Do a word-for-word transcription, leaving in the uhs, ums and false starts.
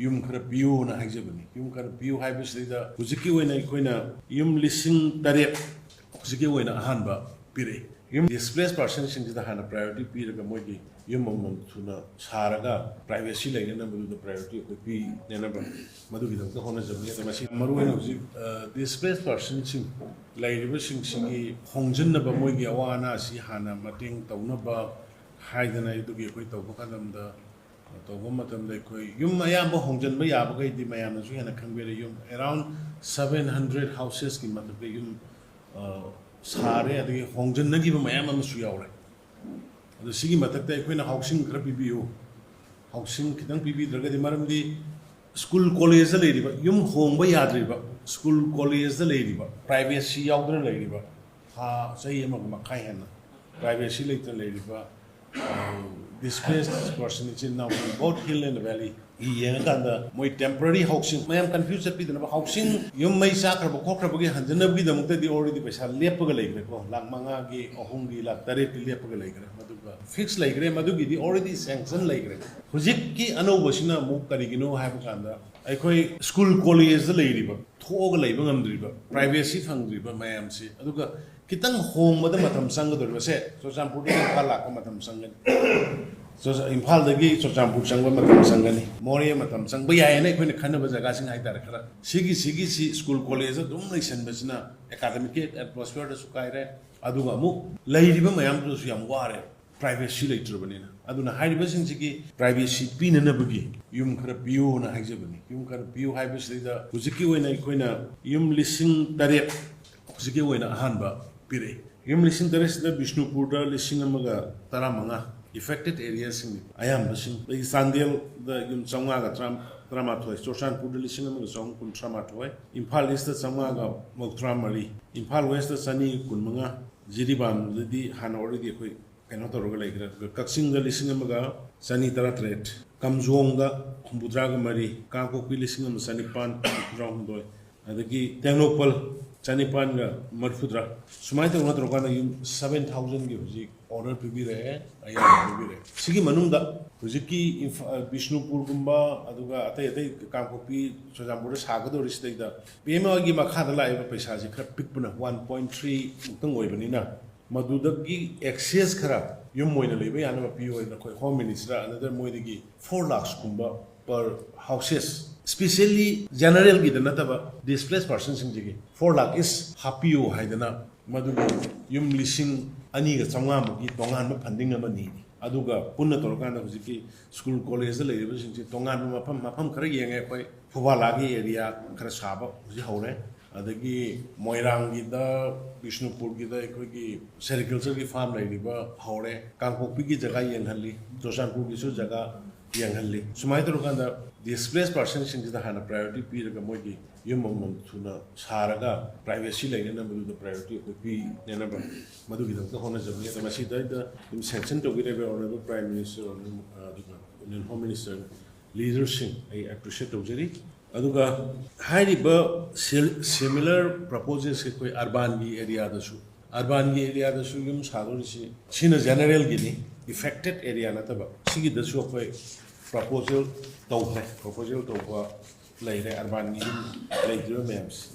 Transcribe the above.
ꯌꯨꯝ ꯈꯔ ꯄꯤꯌꯨꯅ ꯍꯥꯏꯖꯕꯅꯤ꯫ ꯌꯨꯝ ꯈꯔ ꯄꯤꯌꯨ ꯍꯥꯏꯕꯁꯤꯗꯩꯗ ꯍꯧꯖꯤꯛꯀꯤ ꯑꯣꯏꯅ ꯑꯩꯈꯣꯏꯅ ꯌꯨꯝ ꯂꯤꯁꯤꯡ ꯇꯔꯦꯠ ꯍꯧꯖꯤꯛꯀꯤ ꯑꯣꯏꯅ ꯑꯍꯥꯟꯕ ꯄꯤꯔꯛꯏ꯫ ꯌꯨꯝ ꯗꯤꯁꯄ꯭ꯂꯦꯁ ꯄꯥꯔꯁꯟꯁꯤꯡꯁꯤꯗ ꯍꯥꯟꯅ ꯄ꯭ꯔꯥꯏꯌꯣꯔꯤꯇꯤ ꯄꯤꯔꯒ ꯃꯣꯏꯒꯤ ꯌꯨꯝ ꯑꯃꯃꯝ ꯊꯨꯅ ꯁꯥꯔꯒ ꯄ꯭ꯔꯥꯏꯚꯦꯁꯤ ꯂꯩꯅꯅꯕꯗꯨꯗ ꯄ꯭ꯔꯥꯏꯌꯣꯔꯤꯇꯤ ꯑꯩꯈꯣꯏ ꯄꯤꯅꯅꯕ ꯃꯗꯨꯒꯤꯗꯃꯛꯇ ꯍꯣꯠꯅꯖꯕꯅꯤ꯫ ꯑꯗꯣ ꯃꯁꯤ ꯃꯔꯨꯑꯣꯏꯅ ꯍꯧꯖꯤꯛ ꯗꯤꯁꯄ꯭ꯂꯦꯁ ꯄꯥꯔꯁꯟꯁꯤꯡ ꯂꯩꯔꯤꯕꯁꯤꯡꯁꯤꯒꯤ ꯍꯣꯡꯖꯤꯟꯅꯕ, ꯃꯣꯏꯒꯤ ꯑꯋꯥ ꯑꯅꯥꯁꯤ ꯍꯥꯟꯅ ꯃꯇꯦꯡ ꯇꯧꯅꯕ ꯍꯥꯏꯗꯅ ꯑꯗꯨꯒꯤ ꯑꯩꯈꯣꯏ ꯇꯧꯕ ꯀꯥꯟꯗ ꯇꯧꯕ ꯃꯇꯝꯗ ꯑꯩꯈꯣꯏ ꯌꯨꯝ ꯑꯌꯥꯝꯕ ꯍꯣꯡꯖꯤꯟꯕ ꯌꯥꯕꯈꯩꯗꯤ ꯃꯌꯥꯝꯅꯁꯨ ꯍꯦꯟꯅ ꯈꯪꯕꯤꯔꯦ꯫ ꯌꯨꯝ around seven hundred houses ꯀꯤ ꯃꯊꯛꯇ ꯌꯨꯝ, ꯑ, ꯁꯥꯔꯦ, ꯑꯗꯒꯤ ꯍꯣꯡꯖꯤꯟꯅꯈꯤꯕ ꯃꯌꯥꯝ ꯑꯃꯁꯨ ꯌꯥꯎꯔꯦ꯫ ꯑꯗꯣ ꯁꯤꯒꯤ ꯃꯊꯛꯇ ꯑꯩꯈꯣꯏꯅ ꯍꯥꯎꯁꯤꯡ ꯈꯔ ꯄꯤꯕꯤꯌꯨ, ꯍꯥꯎꯁꯤꯡ ꯈꯤꯇꯪ ꯄꯤꯕꯤꯗ꯭ꯔꯒꯗꯤ, ꯃꯔꯝꯗꯤ ꯁ꯭ꯀꯨꯜ ꯀꯣꯂꯦꯖꯇ ꯂꯩꯔꯤꯕ, ꯌꯨꯝ ꯍꯣꯡꯕ ꯌꯥꯗ꯭ꯔꯤꯕ, ꯁ꯭ꯀꯨꯜ ꯀꯣꯂꯦꯖꯇ ꯂꯩꯔꯤꯕ, ꯄ꯭ꯔꯥꯏꯚꯦꯁꯤ ꯌꯥꯎꯗꯅ ꯂꯩꯔꯤꯕ, ꯊꯥ ꯆꯍꯤ ꯑꯃꯒ ꯃꯈꯥꯏ ꯍꯦꯟꯅ ꯄ꯭ꯔꯥꯏꯚꯦꯁꯤ ꯂꯩꯇꯅ ꯂꯩꯔꯤꯕ ꯗꯤꯁꯄ꯭ꯂꯦꯁ ꯄꯥꯔꯁꯟ ꯏꯆꯤꯟ ꯏꯅꯥꯎꯁꯤꯡ both hill and valley ꯒꯤ ꯌꯦꯡꯉꯀꯥꯟꯗ ꯃꯣꯏ ꯇꯦꯝꯄꯔꯔꯤ ꯍꯥꯎꯁꯤꯡ, ꯃꯌꯥꯝ ꯀꯟꯐ꯭ꯌꯨꯁ ꯆꯠꯄꯤꯗꯅꯕ, ꯍꯥꯎꯁꯤꯡ ꯌꯨꯝ ꯃꯩ ꯆꯥꯈ꯭ꯔꯕ ꯈꯣꯠꯈ꯭ꯔꯕꯒꯤ ꯍꯟꯖꯅꯕꯒꯤꯗꯃꯛꯇꯗꯤ already ꯄꯩꯁꯥ ꯂꯦꯞꯄꯒ ꯂꯩꯈ꯭ꯔꯦꯀꯣ꯫ ꯂꯥꯛ ꯃꯉꯥꯒꯤ, ꯑꯍꯨꯝꯒꯤ, ꯂꯥꯛ ꯇꯔꯦꯠꯀꯤ ꯂꯦꯞꯄꯒ ꯂꯩꯈ꯭ꯔꯦ꯫ ꯃꯗꯨꯒ ꯐꯤꯛꯁ ꯂꯩꯈ꯭ꯔꯦ, ꯃꯗꯨꯒꯤꯗꯤ already ꯁꯦꯡꯁꯟ ꯂꯩꯈ꯭ꯔꯦ꯫ ꯍꯧꯖꯤꯛꯀꯤ ꯑꯅꯧꯕꯁꯤꯅ ꯑꯃꯨꯛ ꯀꯔꯤꯒꯤꯅꯣ ꯍꯥꯏꯕ ꯀꯥꯟꯗ, ꯑꯩꯈꯣꯏ ꯁ꯭ꯀꯨꯜ ꯀꯣꯂꯦꯖꯇ ꯂꯩꯔꯤꯕ, ꯊꯣꯛꯑꯒ ꯂꯩꯕ ꯉꯝꯗ꯭ꯔꯤꯕ, ꯄ꯭ꯔꯥꯏꯚꯦꯁꯤ ꯐꯪꯗ꯭ꯔꯤꯕ ꯃꯌꯥꯝꯁꯤ, ꯑꯗꯨꯒ ꯈꯤꯇꯪ ꯍꯣꯡꯕꯗ ꯃꯇꯝ ꯆꯪꯒꯗꯧꯔꯤꯕꯁꯦ, ꯆꯨꯔꯆꯥꯟꯄꯨꯔꯗꯒꯤ ꯏꯝꯐꯥꯜ ꯂꯥꯛꯄ ꯃꯇꯝ ꯆꯪꯒꯅꯤ, ꯆꯨꯔꯆꯥ-, ꯏꯝꯐꯥꯜꯗꯒꯤ ꯆꯨꯔꯆꯥꯟꯄꯨꯔ ꯆꯪꯕ ꯃꯇꯝ ꯆꯪꯒꯅꯤ, ꯃꯣꯔꯦ ꯃꯇꯝ ꯆꯪꯕ ꯌꯥꯏꯌꯦꯅ ꯑꯩꯈꯣꯏꯅ ꯈꯟꯅꯕ ꯖꯒꯥꯁꯤꯡ ꯍꯥꯏꯇꯥꯔꯦ꯫ ꯈꯔ ꯁꯤꯒꯤ, ꯁꯤꯒꯤꯁꯤ ꯁ꯭ꯀꯨꯜ ꯀꯣꯂꯦꯖꯇ ꯑꯗꯨꯝ ꯂꯩꯁꯟꯕꯁꯤꯅ ꯑꯦꯀꯥꯗꯃꯤꯛꯀꯤ ꯑꯦꯠꯃꯣꯁꯐꯤꯌꯔꯗꯁꯨ ꯀꯥꯏꯔꯦ, ꯑꯗꯨꯒ ꯑꯃꯨꯛ ꯂꯩꯔꯤꯕ ꯃꯌꯥꯝꯗꯨꯁꯨ ꯌꯥꯝ ꯋꯥꯔꯦ꯫ ꯄ꯭ꯔꯥꯏꯚꯦꯁꯤ ꯂꯩꯇ꯭ꯔꯕꯅꯤꯅ꯫ ꯑꯗꯨꯅ ꯍꯥꯏꯔꯤꯕꯁꯤꯡꯁꯤꯒꯤ ꯄ꯭ꯔꯥꯏꯚꯦꯁꯤ ꯄꯤꯅꯅꯕꯒꯤ ꯌꯨꯝ ꯈꯔ ꯄꯤꯌꯨꯅ ꯍꯥꯏꯖꯕꯅꯤ꯫ ꯌꯨꯝ ꯈꯔ ꯄꯤꯌꯨ ꯍꯥꯏꯕꯁꯤꯗꯩꯗ ꯍꯧꯖꯤꯛꯀꯤ ꯑꯣꯏꯅ ꯑꯩꯈꯣꯏꯅ ꯌꯨꯝ ꯂꯤꯁꯤꯡ ꯇꯔꯦꯠ ꯍꯧꯖꯤꯛꯀꯤ ꯑꯣꯏꯅ ꯑꯍꯥꯟꯕ ꯄꯤꯔꯛꯏ꯫ ꯌꯨꯝ ꯂꯤꯁꯤꯡ ꯇꯔꯦꯠꯁꯤꯗ ꯕꯤꯁꯅꯨꯄꯨꯔꯗ ꯂꯤꯁꯤꯡ ꯑꯃꯒ ꯇꯔꯥꯃꯉꯥ affected area ꯁꯤꯡꯅꯤ ꯑꯌꯥꯝꯕꯁꯤꯡ꯫ ꯑꯗꯒꯤ ꯆꯥꯟꯗꯦꯜꯗ ꯌꯨꯝ ꯆꯥꯝꯃꯉꯥꯒ ꯇꯔꯥꯃꯥꯊꯣꯏ, ꯆꯨꯔꯆꯥꯟꯄꯨꯔꯗ ꯂꯤꯁꯤꯡ ꯑꯃꯒ ꯆꯍꯨꯝ ꯀꯨꯟꯊ꯭ꯔꯥ ꯃꯥꯊꯣꯏ, ꯏꯝꯐꯥꯜ ꯏꯁꯇ ꯆꯥꯝꯃꯉꯥꯒ ꯃꯧꯗ꯭ꯔꯥ ꯃꯔꯤ, ꯏꯝꯐꯥꯜ ꯋꯦꯁꯇ ꯆꯅꯤ ꯀꯨꯟꯃꯉꯥ, ꯖꯤꯔꯤꯕꯥꯝꯗꯗꯤ ꯍꯥꯟꯅ already ꯑꯩꯈꯣꯏ ꯀꯩꯅꯣ ꯇꯧꯔꯒ ꯂꯩꯈ꯭ꯔꯦ꯫ ꯑꯗꯨꯒ ꯀꯛꯆꯤꯡꯗ ꯂꯤꯁꯤꯡ ꯑꯃꯒ ꯆꯅꯤ ꯇꯔꯥꯇꯔꯦꯠ, ꯀꯥꯝꯖꯣꯡꯗ ꯍꯨꯝꯐꯨꯇꯔꯥꯒ ꯃꯔꯤ, ꯀꯥꯡꯄꯣꯛꯄꯤ ꯂꯤꯁꯤꯡ ꯑꯃ ꯆꯅꯤꯄꯥꯟ ꯍꯨꯝꯐꯨꯇꯔꯥꯍꯨꯝꯗꯣꯏ, ꯑꯗꯒꯤ ꯇꯦꯡꯅꯧꯄꯜ ꯆꯅꯤꯄꯥꯟꯒ ꯃꯔꯤꯐꯨꯇꯔꯥ꯫ ꯁꯨꯃꯥꯏꯅ ꯇꯧꯅ ꯇꯧꯔꯀꯥꯟꯗ ꯌꯨꯝ seven thousand ꯒꯤ ꯍꯧꯖꯤꯛ ꯑꯣꯔꯗꯔ ꯄꯤꯕꯤꯔꯛꯑꯦ, ꯑꯌꯥꯕ ꯄꯤꯕꯤꯔꯛꯑꯦ꯫ ꯁꯤꯒꯤ ꯃꯅꯨꯡꯗ ꯍꯧꯖꯤꯛꯀꯤ ꯏꯝꯐꯥ-, ꯕꯤꯁꯅꯨꯄꯨꯔꯒꯨꯝꯕ, ꯑꯗꯨꯒ ꯑꯇꯩ ꯑꯇꯩ ꯀꯥꯡꯄꯣꯛꯄꯤ, ꯆꯨꯔꯆꯥꯟꯄꯨꯔꯗ ꯁꯥꯒꯗꯧꯔꯤꯁꯤꯗꯩꯗ ꯄꯤ ꯑꯦꯝ ꯑꯥꯏꯒꯤ ꯃꯈꯥꯗ ꯂꯥꯛꯏꯕ ꯄꯩꯁꯥꯁꯤ ꯈꯔ ꯄꯤꯛꯄꯅ, ꯋꯥꯟ ꯄꯣꯏꯟ ꯊ꯭ꯔꯤ ꯃꯨꯛꯇꯪ ꯑꯣꯏꯕꯅꯤꯅ, ꯃꯗꯨꯗꯒꯤ ꯑꯦꯛꯁꯦꯁ ꯈꯔ ꯌꯨꯝ ꯑꯣꯏꯅ ꯂꯩꯕ ꯌꯥꯅꯕ ꯄꯤꯌꯨ ꯍꯥꯏꯅ ꯑꯩꯈꯣꯏ ꯍꯣꯝ ꯃꯤꯅꯤꯁꯇꯔ ꯑꯅꯗꯔ ꯃꯣꯏꯗꯒꯤ ꯐꯣꯔ ꯂꯥꯛꯁꯀꯨꯝꯕ per houses, specially ꯖꯦꯅꯔꯦꯜꯒꯤꯗ ꯅꯠꯇꯕ, ꯗꯤꯁꯄ꯭ꯂꯦꯁ ꯄꯥꯔꯁꯟꯁꯤꯡꯁꯤꯒꯤ ꯐꯣꯔ ꯂꯥꯛ ꯏꯁ ꯍꯥꯞꯄꯤꯌꯨ ꯍꯥꯏꯗꯅ, ꯃꯗꯨꯒꯤ ꯌꯨꯝ ꯂꯤꯁꯤꯡ ꯑꯅꯤꯒ ꯆꯥꯝꯃꯉꯥꯃꯨꯛꯀꯤ ꯇꯣꯉꯥꯟꯕ ꯐꯟꯗꯤꯡ ꯑꯃ ꯅꯤꯔꯤ꯫ ꯑꯗꯨꯒ ꯄꯨꯟꯅ ꯇꯧꯔꯀꯥꯟꯗ ꯍꯧꯖꯤꯛꯀꯤ ꯁ꯭ꯀꯨꯜ ꯀꯣꯂꯦꯖꯇ ꯂꯩꯔꯤꯕꯁꯤꯡꯁꯤ ꯇꯣꯉꯥꯟꯕ ꯃꯐꯝ, ꯃꯐꯝ ꯈꯔ ꯌꯦꯡꯉꯦ ꯑꯩꯈꯣꯏ, ꯐꯨꯕꯥꯂꯥꯒꯤ ꯑꯦꯔꯤꯌꯥ ꯈꯔ ꯁꯥꯕ ꯍꯧꯖꯤꯛ ꯍꯧꯔꯦ, ꯑꯗꯒꯤ ꯃꯣꯏꯔꯥꯡꯒꯤꯗ, ꯕꯤꯁꯅꯨꯄꯨꯔꯒꯤꯗ ꯑꯩꯈꯣꯏꯒꯤ ꯁꯦꯔꯤꯀꯜꯆꯔꯒꯤ ꯐꯥꯔꯝ ꯂꯩꯔꯤꯕ ꯍꯧꯔꯦ, ꯀꯥꯡꯄꯣꯛꯄꯤꯒꯤ ꯖꯒꯥ ꯌꯦꯡꯍꯜꯂꯤ, ꯆꯨꯔꯆꯥꯟꯄꯨꯔꯒꯤꯁꯨ ꯖꯒꯥ ꯌꯦꯡꯍꯜꯂꯤ꯫ ꯁꯨꯃꯥꯏꯅ ꯇꯧꯔꯀꯥꯟꯗ ꯗꯤꯁꯄ꯭ꯂꯦꯁ ꯄꯥꯔꯁꯟꯁꯤꯡꯁꯤꯗ ꯍꯥꯟꯅ ꯄ꯭ꯔꯥꯏꯌꯣꯔꯤꯇꯤ ꯄꯤꯔꯒ ꯃꯣꯏꯒꯤ ꯌꯨꯝ ꯑꯃꯃꯝ ꯊꯨꯅ ꯁꯥꯔꯒ ꯄ꯭ꯔꯥꯏꯚꯦꯁꯤ ꯂꯩꯅꯅꯕꯗꯨꯗ ꯄ꯭ꯔꯥꯏꯌꯣꯔꯤꯇꯤ ꯑꯩꯈꯣꯏ ꯄꯤꯅꯅꯕ ꯃꯗꯨꯒꯤꯗꯃꯛꯇ ꯍꯣꯠꯅꯖꯕꯅꯤ꯫ ꯑꯗꯣ ꯃꯁꯤꯗꯩꯗ ꯑꯗꯨꯝ ꯁꯦꯡꯁꯟ ꯇꯧꯕꯤꯔꯤꯕ ꯑꯣꯅꯔꯦꯕꯜ ꯄ꯭ꯔꯥꯏꯝ ꯃꯤꯅꯤꯁꯇꯔ, ꯑꯗꯨꯒ ꯏꯟꯗꯤꯌꯟ ꯍꯣꯝ ꯃꯤꯅꯤꯁꯇꯔ, ꯂꯤꯗꯔꯁꯤꯡ ꯑꯩ ꯑꯦꯄ꯭ꯔꯤꯁꯤꯌꯦꯠ ꯇꯧꯖꯔꯤ꯫ ꯑꯗꯨꯒ ꯍꯥꯏꯔꯤꯕ ꯁꯤꯃꯤꯂꯔ ꯄ꯭ꯔꯄꯣꯖꯦꯜꯁ ꯑꯩꯈꯣꯏ ꯑꯔꯕꯥꯟꯒꯤ ꯑꯦꯔꯤꯌꯥꯗꯁꯨ, ꯑꯔꯕꯥꯟꯒꯤ ꯑꯦꯔꯤꯌꯥꯗꯁꯨ ꯌꯨꯝ ꯁꯥꯗꯣꯔꯤꯁꯤ, ꯁꯤꯅ ꯖꯦꯅꯔꯦꯜꯒꯤꯅꯤ, ꯏꯐꯦꯛꯇꯦꯠ ꯑꯦꯔꯤꯌꯥ ꯅꯠꯇꯕ, ꯁꯤꯒꯤꯗꯁꯨ ꯑꯩꯈꯣꯏ ꯄ꯭ꯔꯄꯣꯖꯦꯜ ꯇꯧꯈ꯭ꯔꯦ꯫ ꯄ꯭ꯔꯄꯣꯖꯦꯜ ꯇꯧꯕ ꯂꯩꯔꯦ ꯑꯔꯕꯥꯟꯒꯤ ꯌꯨꯝ ꯂꯩꯇ꯭ꯔꯤꯕ ꯃꯌꯥꯝꯁꯦ꯫